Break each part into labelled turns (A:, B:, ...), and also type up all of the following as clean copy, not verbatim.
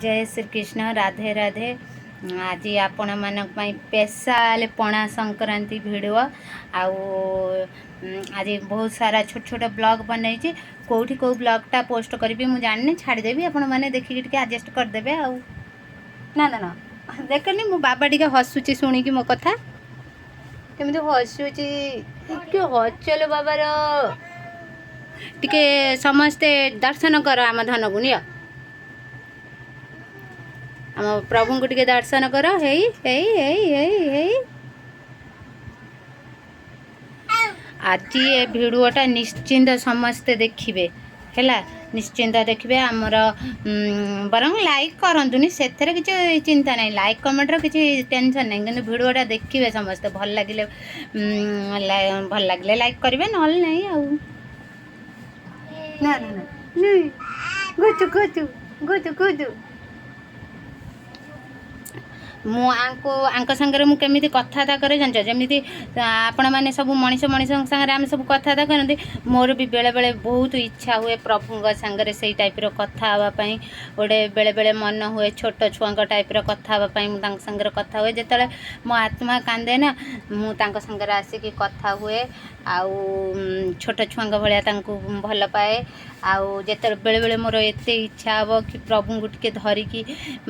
A: ଜୟ ଶ୍ରୀକୃଷ୍ଣ, ରାଧେ ରାଧେ। ଆଜି ଆପଣମାନଙ୍କ ପାଇଁ ସ୍ପେଶାଲ ପଣା ସଂକ୍ରାନ୍ତି ଭିଡ଼ିଓ। ଆଉ ଆଜି ବହୁତ ସାରା ଛୋଟ ଛୋଟ ବ୍ଲଗ୍ ବନେଇଛି। କେଉଁଠି କେଉଁ ବ୍ଲଗ୍ଟା ପୋଷ୍ଟ କରିବି ମୁଁ ଜାଣିନି, ଛାଡ଼ିଦେବି, ଆପଣମାନେ ଦେଖିକି ଟିକେ ଆଡ଼ଜଷ୍ଟ କରିଦେବେ। ଆଉ ନା ନା ନା, ଦେଖନି, ମୋ ବାବା ଟିକେ ହସୁଛି ଶୁଣିକି ମୋ କଥା। କେମିତି ହସୁଛି କି ହଚଲ ବାବାର। ଟିକେ ସମସ୍ତେ ଦର୍ଶନ କର ଆମ ଧନକୁ, ନିଅ ଆମ ପ୍ରଭୁଙ୍କୁ ଟିକେ ଦର୍ଶନ କର। ହେଇ ହେଇ ହେଇ ହେଇ ହେଇ। ଆଜି ଏ ଭିଡ଼ିଓଟା ନିଶ୍ଚିନ୍ତ ସମସ୍ତେ ଦେଖିବେ, ହେଲା? ନିଶ୍ଚିନ୍ତ ଦେଖିବେ ଆମର। ବରଂ ଲାଇକ୍ କରନ୍ତୁନି, ସେଥିରେ କିଛି ଚିନ୍ତା ନାହିଁ, ଲାଇକ୍ କମେଣ୍ଟର କିଛି ଟେନସନ୍ ନାହିଁ, କିନ୍ତୁ ଭିଡ଼ିଓଟା ଦେଖିବେ ସମସ୍ତେ। ଭଲ ଲାଗିଲେ ଲାଇକ୍ କରିବେ, ନହେଲେ ନାହିଁ। ଆଉ ନା ନା ନା, ଗୁଚୁ ଗୁଚୁ ଗୁଚୁ ଗୁଚୁ। ମୁଁ ଆଙ୍କ ସାଙ୍ଗରେ ମୁଁ କେମିତି କଥାବାର୍ତ୍ତା କରେ ଜାଣିଛ? ଯେମିତି ଆପଣମାନେ ସବୁ ମଣିଷ ମଣିଷଙ୍କ ସାଙ୍ଗରେ ଆମେ ସବୁ କଥାବାର୍ତ୍ତା କରନ୍ତି, ମୋର ବି ବେଳେବେଳେ ବହୁତ ଇଚ୍ଛା ହୁଏ ପ୍ରଭୁଙ୍କ ସାଙ୍ଗରେ ସେଇ ଟାଇପ୍ର କଥା ହେବା ପାଇଁ। ଗୋଟେ ବେଳେବେଳେ ମନ ହୁଏ ଛୋଟ ଛୁଆଙ୍କ ଟାଇପ୍ର କଥା ହେବା ପାଇଁ। ମୁଁ ତାଙ୍କ ସାଙ୍ଗରେ କଥା ହୁଏ। ଯେତେବେଳେ ମୋ ଆତ୍ମା କାନ୍ଦେ ନା, ମୁଁ ତାଙ୍କ ସାଙ୍ଗରେ ଆସିକି କଥା ହୁଏ ଆଉ ଛୋଟ ଛୁଆଙ୍କ ଭଳିଆ ତାଙ୍କୁ ଭଲ ପାଏ। ଆଉ ଯେତେବେଳେ ବେଳେବେଳେ ମୋର ଏତେ ଇଚ୍ଛା ହେବ କି ପ୍ରଭୁଙ୍କୁ ଟିକେ ଧରିକି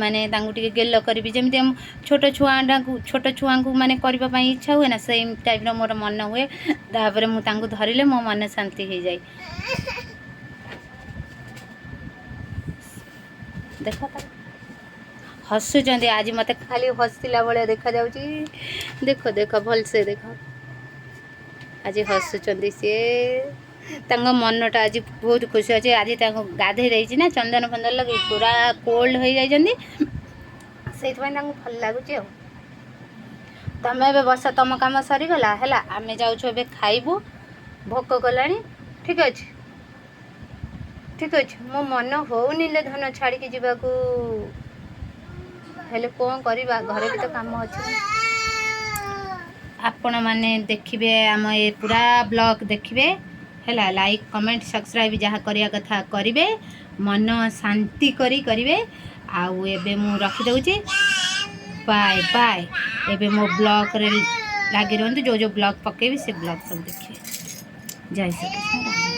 A: ମାନେ ତାଙ୍କୁ ଟିକେ ଗେଲ କରିବି, ଯେମିତି ଆମ ଛୋଟ ଛୁଆଟାକୁ, ଛୋଟ ଛୁଆଙ୍କୁ ମାନେ କରିବା ପାଇଁ ଇଚ୍ଛା ହୁଏ ନା, ସେଇ ଟାଇପ୍ର ମୋର ମନ ହୁଏ। ତାପରେ ମୁଁ ତାଙ୍କୁ ଧରିଲେ ମୋ ମନ ଶାନ୍ତି ହେଇଯାଏ। ଦେଖ, ହସୁଛନ୍ତି ଆଜି। ମୋତେ ଖାଲି ହସିଲା ଭଳିଆ ଦେଖାଯାଉଛି। ଦେଖ ଦେଖ, ଭଲସେ ଦେଖ, ଆଜି ହସୁଛନ୍ତି ସିଏ। ତାଙ୍କ ମନଟା ଆଜି ବହୁତ ଖୁସି ଅଛି। ଆଜି ତାଙ୍କୁ ଗାଧେଇ ଦେଇଛି ନା, ଚନ୍ଦନ ଫନ୍ଦନ ଲଗେଇ ପୁରା କୋଲ୍ଡ ହେଇଯାଇଛନ୍ତି, ସେଇଥିପାଇଁ ତାଙ୍କୁ ଭଲ ଲାଗୁଛି। ଆଉ ତମେ ଏବେ ବସ, ତମ କାମ ସରିଗଲା, ହେଲା? ଆମେ ଯାଉଛୁ ଏବେ ଖାଇବୁ, ଭୋକ କଲାଣି। ଠିକ୍ ଅଛି, ଠିକ୍ ଅଛି। ମୋ ମନ ହଉନି ଲେ ଧନ ଛାଡ଼ିକି ଯିବାକୁ, ହେଲେ କ'ଣ କରିବା, ଘରେ ବି ତ କାମ ଅଛି। ଆପଣମାନେ ଦେଖିବେ ଆମ ଏ ପୁରା ବ୍ଲଗ୍ ଦେଖିବେ, ହେଲା? ଲାଇକ୍, କମେଣ୍ଟ, ସବସ୍କ୍ରାଇବ୍ ଯାହା କରିବା କଥା କରିବେ, ମନ ଶାନ୍ତି କରି କରିବେ। ଆଉ ଏବେ ମୁଁ ରଖିଦେଉଛି, ବାଏ ବାଏ। ଏବେ ମୋ ବ୍ଲଗ୍ରେ ଲାଗି ରୁହନ୍ତୁ, ଯେଉଁ ଯେଉଁ ବ୍ଲଗ୍ ପକେଇବି ସେ ବ୍ଲଗ୍ ସବୁ ଦେଖିବେ। ଜୟ ଶ୍ରୀକୃଷ୍ଣ।